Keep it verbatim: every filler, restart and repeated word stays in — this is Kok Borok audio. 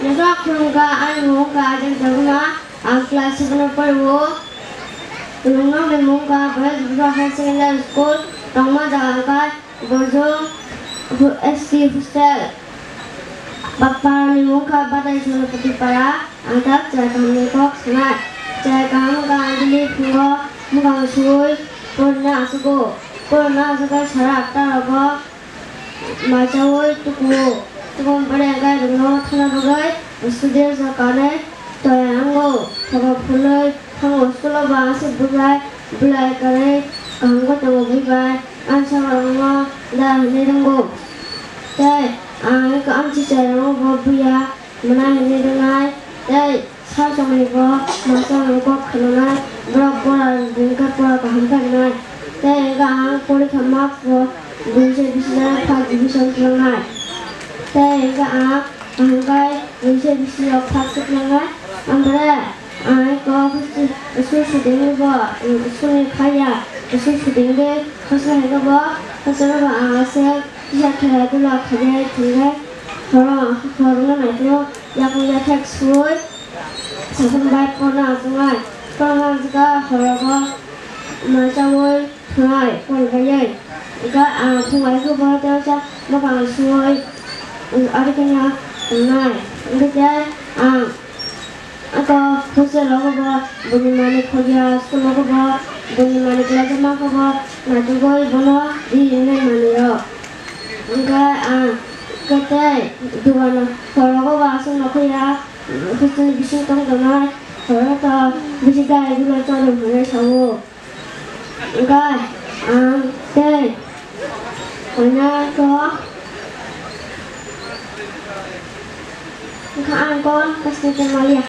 Nokha khulumkha, ani mung kha Ajak Debbarma, ang class seven o pori o. Khulumnokni mung kha Boyes Bwsa Higher Secondary School, tongma jaga kha Borjong S T hostel. Bapani mung kha Badai Sonopati Para, ang tak chwrai kahamni kok sanai. Chwrai kaham wngkha ang daily phungo mukhang suwi porina achugo. Porina achukhe sara atta rogo mai chawi tukuo. Tukun pore ang khe rwngno thana bagwi studio sa kanwi toya wngo. Thogo phunwi thango school o ba aswk bwlai bwlai kwrwi kaham khe tongo bui bai. Ang samarokno da hwnwi rwngo. Tei ang amchicharokno bo buya mwnai hwnwi rwnai. Tei sasongni bo masa rokno kok khwnanai. Borok bora rwngkhe pora kaham khe rwnai. Tei hwnkhe ang porikha mark bo buini se bisi first division tlangnai. Tei hwnkhe ang kaham khe buini se bisi rok first khe tlangnai. Ambre ang eko school shooting bo school ni khaya school shooting de khosna hwnkhe bo khosna bo ang aswk kisa khela dula khainai thwngkhe horo horo no naikhe yakung yathek sui. Satung bai porna achuknai. Porna achukha horogo mai chawi thwnai porna bagwi. Hwnkhe ang thwngbai khe bo tei sa bwkhang suwi ari kheno tongnai. Hwnkhe tei ang eko hostel rogo bo buini manwi khobya, school rogo bo buini manwi kwlaisa mankha bo naitugwi bono ri wngnai manwirok. Hwnkhe ang khe tei dugan horogo bo aswk nokhoya. Hostel ni bising tong tongnai, horo to bisi gai gulo chorong hwnwi sao. Gai ang tei hwnwi to wngkha ang kok kasni tei maliya.